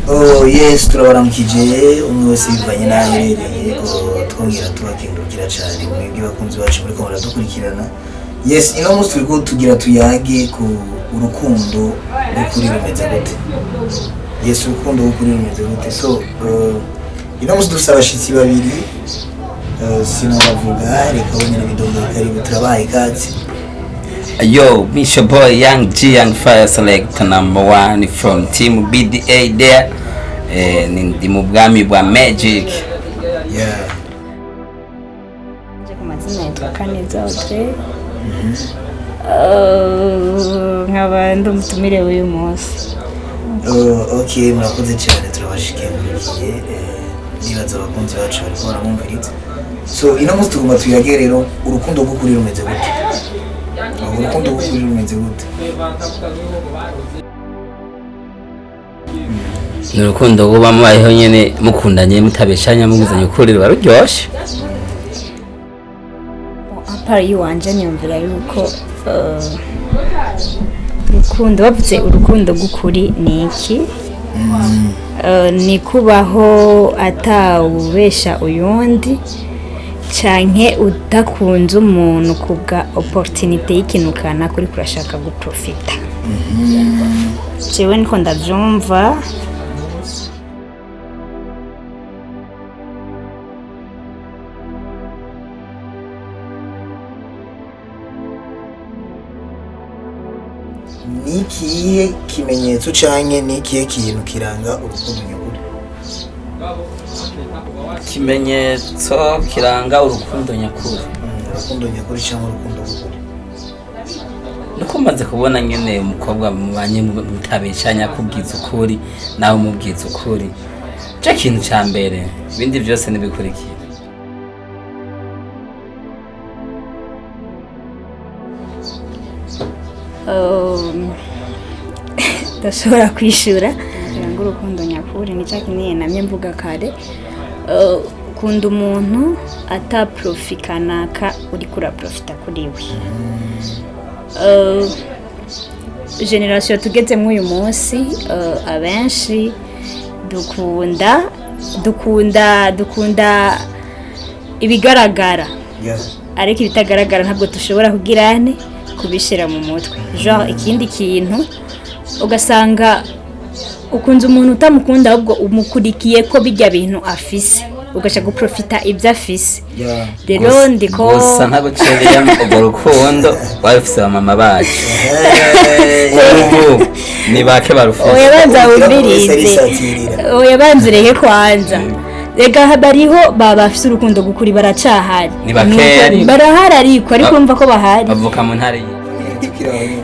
Oh yes, turabaramukije umwe wese bivanye n'aho aherereye. Oh, twongera tubakengurukira cyane mwebwe bakunzi bacu muriko muradukurikirana. Yes, ino munsi turiko tugira tuyage ku urukundo rw'ukuri rumeze gute. Yes, urukundo rw'ukuri rumeze gute. So ino munsi dufise abashitsi babiri, sinobavuga, reka bo nyene bidondora. Karibu, turabaha ikaze. Yo, it's your boy Young G, Young Fire Selector number one from Team BDA there. Ndi mu bwami bwa Magic. Nje ku mazina yitwa Kaneza Audrey. Nkaba ndi umutumire w'uyu munsi. Oh, ok, murakoze cyane, turabashikengurukiye. Nibaza abakunzi bacu bariko baramwumviriza. So ino munsi tugomba tuyage rero urukundo rw'ukuri rumeze gute. Urukundo rw'ukuri rumeze gute? Ni urukundo buba mubayeho nyene mukundanye, mutabeshanya, muguzanye ukuri, ruba ruryoshe. À part iwanje niyumvira yuko urukundo, bavuze urukundo rw'ukuri ni iki? Ni kubaho atawubesha uyundi canke udakunze umuntu kubwa opportunité y'ikintu kanaka uriko urashaka guprofita. Jewe niko ndavyumva. Ni ikihe kimenyetso canke ni ikihe kintu kiranga urukundo nyakuri? Ikimenyetso kiranga urukundo nyakuri? Urukundo nyakuri canke urukundo rw'ukuri. Nuko maze kubona nyene umukobwa mubanye mutabeshanya, akubwiza ukuri, nawe umubwiza ukuri, ico kintu ca mbere, ibindi vyose nibikurikira. Ndashobora kwishura kugira ngo urukundo nyakuri ni cya kinini namye mvuga kare. Ukunda umuntu ata profit kanaka uriko uraprofita kuri we. Génération tugezemo uyu munsi, abenshi dukunda ibigaragara, ariko ibitagaragara ntabwo dushobora kugirane kubishyira mu mutwe. Genre ikindi kintu, ugasanga ukunze umuntu utamukunda, ahubwo umukurikiye ko bijya bintu afise, ugaca guprofita ibyo afise. Rero ndiko Gusa ntagucereye, urwo rukundo warufise abamama bacu, ubu ni bake barufise. Oya, banza Kugira ngo wese wumvirize. arisatirira. Oya, banza ureke kwanza. Reka, bariho baba bafise urukundo gukuri, baracahari. Ni bakeya ariko. Barahari, ariko urumva ko bahari. Bavuka mu ntara yiwe. Tukiri aho nyene.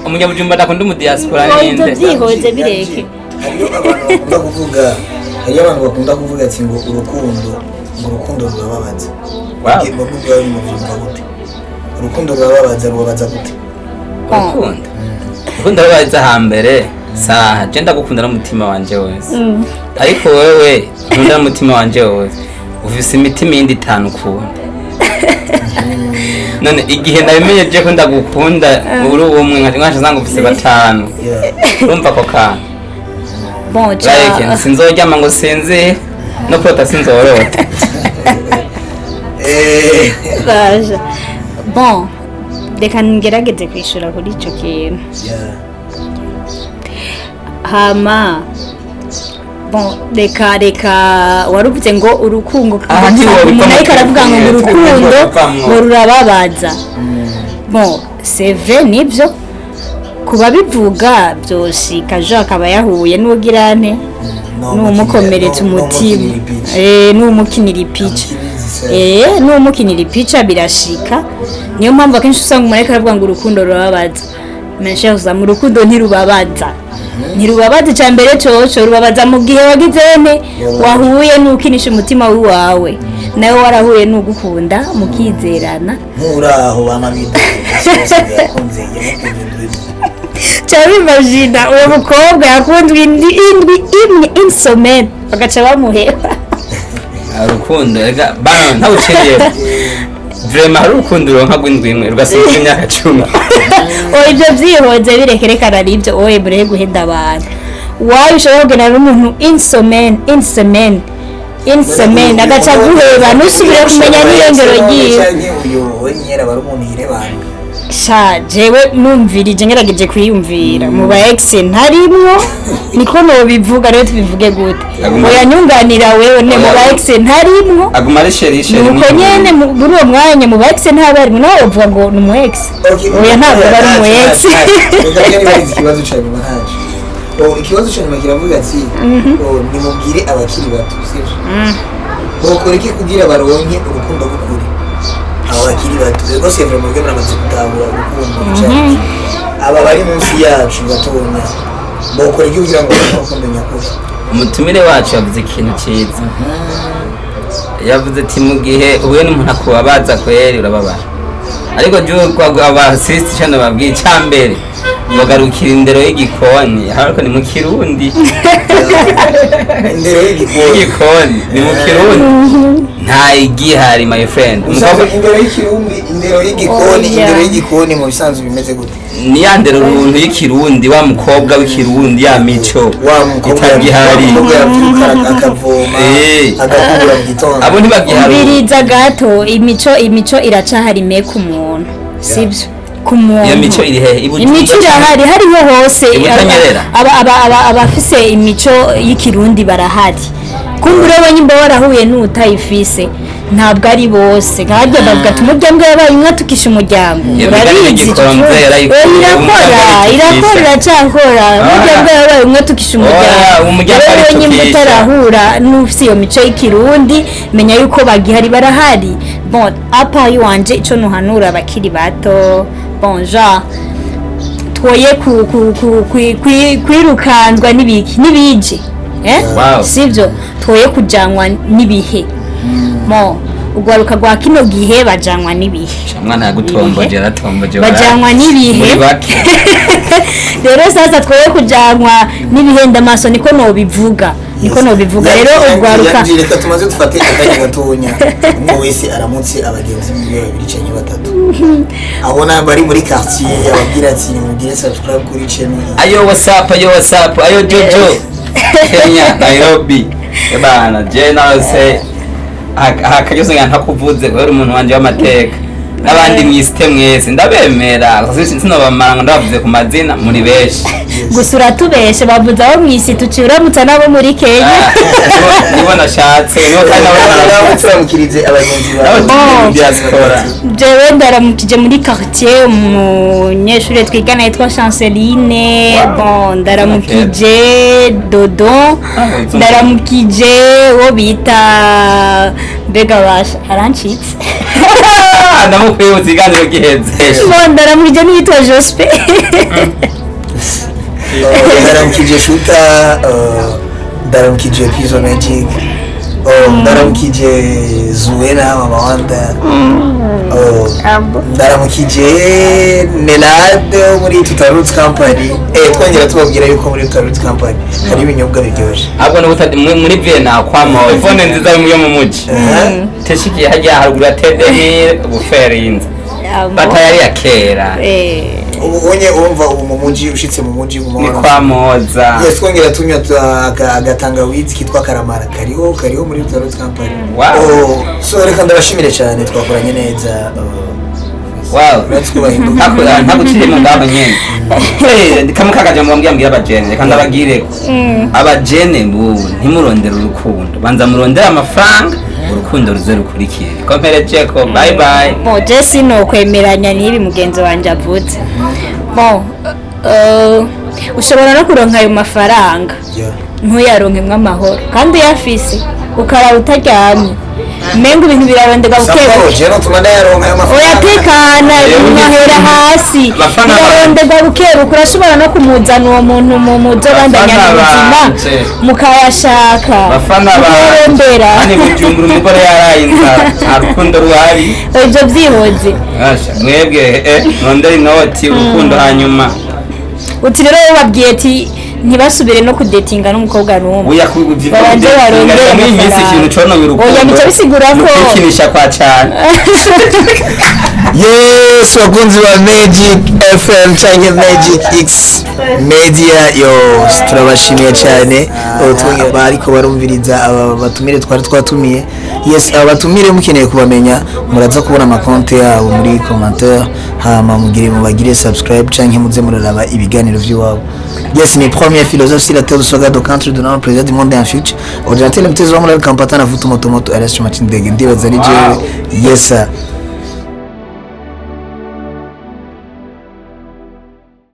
Umunyabujumba adakunda umudiaspora Oya, ninde? ibyo byihoze bireke. Hariyo abantu bakunda kuvuga, hariyo abantu bakunda kuvuga ati ngo urukundo, ngo urukundo rurababaza. Bavuga bari mu vyumva gute? Urukundo rurababaza, rubabaza gute? Urukundo rubabaza hambere saha je ndagukunda n'umutima wanje wose, ariko wewe nkunda n'umutima wanje wose, ufise imitima yindi itanu ukunda. None igihe nabimenye je ko ndagukunda uri umwe, nkaca nsanga ufise batanu. Urumva ako kantu? Bon, Like sinzoryama ngo sinzire, no kurota sinzorota. Baja. Bon, reka ngerageze kwishura kuri ico kintu. Hama bon, reka waruvuze ngo urukungo, Aha, ntiwobivamo. umuntu ariko aravuga ngo urukundo Ntiwobivamwo. ngo rurababaza. Bon, c'est vrai, nibyo, kuba bivuga byoshika jo akaba yahuye n'ugirane n'umukomeretsa umutima, n'umukinira ipica, n'umukinira ipica birashika. Niyo mpamvu akenshi usanga umuntu ariko aravuga ngo urukundo rurababaza. Mesha mu rukundo ntirubabaza, ntirubabaza. Icya mbere coco rubabaza mu gihe wagizene wahuye n'ukinisha umutima w'iwawe, nawe warahuye n'ugukunda mukizerana. Nk'uraho bama yakunze, yamukunze ndwi. Ca bimagina uwo mukobwa yakunzwe indwi imwe, insomene, bagaca bamuheba. Urukundo rega bana ntawuciriye, vraiment hari urukundo uronka rw'indwi imwe rugasiga imyaka 10. Oya, ibyo byihoze birekerekana n'ibyo. Oye, mureke guhenda abantu. Wayo ushobora kugendana n'umuntu une semaine, une semaine, une semaine, agaca aguheba, ntusubire kumenya n'irengero ryiwe. Canke uyu wenyene aba ari umuntu yirebana? Sha, jewe numvirije, ngerageje kwiyumvira mu ba ex ntarimwo, niko nobivuga. Rero tubivuge gute? Oya, nyunganira wewe ne mu ba ex ntarimwo. Aguma ari chéri, chéri. Nuko nyene muri uwo mwanya mu ba ex ntabarimwo, nawe wovuga ngo ni umu ex? Oya, ntabwo bari umu ex. Reka nibarize ikibazo ca nyuma ntaje. Oh, ikibazo ca nyuma kiravuga ati: oh, nimubwire abakiri bato, sivyo, bokora iki kugira baronke urukundo rw'ukuri? Aba bakiri bato rero, c'est vrai, mwebwe muramaze gutahura urukundo icari. Aba bari munsi yacu batonya bokora iki kugira ngo baronke urukundo nyakuri? Umutumire wacu yavuze ikintu cyiza. Yavuze ati mu gihe uhuye n'umuntu akubabaza, kweri urababara, ariko abasisiti icyo nababwiye icya mbere, bagarukira indero y'igikoni, ariko ni mu Kirundi. Indero y'igikoni. Y'igikoni, ni mu Kirundi, nta igihari, my friend. Ubusanzwe indero y'ikirundi, indero y'igikoni, Oya. indero y'igikoni mu bisanzwe bimeze gute? Ni ya ndero runtu y'ikirundi, wa mukobwa w'ikirundi, ya mico Wa mukobwa, itagihari. wa mukobwa yavyuka akavoma, agakubura mu gitondo. Abo ntibagihari. Umviriza gato, imico iracahari me ku muntu, sibyo? Ku muntu. Iyo mico iri hehe? Imico irahari, hariho hose. Ibutanyerera. Abafise imico y'ikirundi barahari. Kumbure we nyimba warahuye n'utayifise, ntabwo ari bose. Nkarya bavuga ati umuryango yabaye umwe atukisha umuryango. Iyo migani Urabizi. n'igikonze yarayikuye, Oya, irakora. umuryango. Irakora, iracyakora. Umuryango yabaye umwe atukisha Oya, umuryango. Umuryango Rero we nyimba aritukisha. utarahura n'ufise iyo mico y'ikirundi, menya yuko bagihari, barahari. Bon, apa iwanje ico nuhanura abakiri bato, bon, genre twoye kwirukanzwa n'ibiki n'ibije, eh? Wow. Sivyo? Twoye kujanwa n'ibihe. Mo urwaruka rwa kino gihe bajanwa n'ibihe. Umwana yagutomboje, yaratomboje. Bajanwa n'ibihe. Muri bake. Rero sasa twoye kujanwa n'ibihenda amaso, niko nobivuga, niko nobivuga. Rero urwaruka Yanje, reka tumaze dufate akanya gatonya, umwe wese aramutse abagenzi biwe babiri canke batatu abona bari muri quartier, ababwira ati nimugire subscribe kuri channel. Ayo whatsapp, ayo whatsapp, ayo Jojo, Kenya, Nairobi. Ebana je nawe se akageze nga ntakuvuze kubera umuntu wanje w'amateka n'abandi mwisite mwese ndabemera. Sinobamara ngo ndabavuze ku mazina, muri benshi. Gusa uratubeshe, bavuze abo mw'isi, tuciye uramutsa n'abo muri Kenya. Ah, nibo nashatse, nibo kandi nabo. Nawe turamukirize abagenzi bawe. Oh. Diaspora. Jewe ndaramukije muri quartier umunyeshuri twigana yitwa Chanceline. Wow. Bon, ndaramukije Dodo. Ah, ndaramukije uwo bita, mbega basha arancitse. Ndamukwibutsa ikiganiro giheze. Bon, ndaramukije n'uwitwa Jospe. Ndaramukije Shuta, ndaramukije Pizo Magic, ndaramukije Zuena, mama Wanda, ndaramukije Nenade wo muri Tutarutse Company. Twongera tubabwira yuko muri Tutarutse Company hari ibinyobwa biryoshye. Ahubwo no muri Vienna kwamo iphone nziza yo mu muji teshikiye hajya haruguru ya Tedemire ubuferinze bata yari ya kera. Ubu unye urumva ubu mu muji, ushitse mu muji mu Ni kwa Moza. Yes, twongera tunywa agatangawizi kitwa Karamara, kariho muri Tutarutse Company. Wow. Oh, so reka ndabashimire cyane, twakoranye neza. Wow. Uretse ko bahinduka. Ntaguciriye mu ngaho nyene. Kamwe kakaje mbwira mbwira abajene, reka ndabagireko abajene bubu: ntimurondere urukundo, banza murondere amafaranga, urukundo ruze rukurikire. Komperejeko, bye bye. Bon, je sinokwemeranya n'ibi mugenzi wanje avuze. Bon, ushobora no kuronka ayo mafaranga ntuyaronkemwo amahoro, kandi uyafise ukaraba utaryamye, menga ibintu birarondeka buke Sapo, buke. je notuma ndayaronka ayo mafaranga. Oyatekana, ibintu hasi. Abafana Birarondegwa buke buke. Urashobora no kumuzana uwo muntu mu muzo bandanya Abafana ubuzima banje. mukayashaka Bafana mukorondera. Hani Bujumbura umugore yaraye inzara, nta rukundo ruhari. Ibyo byihoze. Asha, mwebwe murondere inoti, urukundo hanyuma. Uti rero wowe babwiye ati ntibasubire no kudetinga n'umukobwa n'umwe. Oya, Babanze barondere muri iyi minsi amafaranga. ikintu cononye urukundo Oya, bica bisigura ni ukwikinisha kwa cane. Yes, bakunzi ba Magic FM canke Magic X Media, yo, turabashimiye cyane. Twongera bariko barumviriza aba batumire twari twatumiye. Yes, aba batumire mukeneye kubamenya, muraza kubona amakonte yabo muri commentaire, hama mugire mubagire subscribe canke muze muraraba ibiganiro vy'iwabo. Yes, ni premier philosophe sur la terre de Soga do country de notre président du monde en future ordinateur mtezo wa mulal kampata na vutu moto moto RS chuma chindege, ndibaza ni jewe. Yes sir.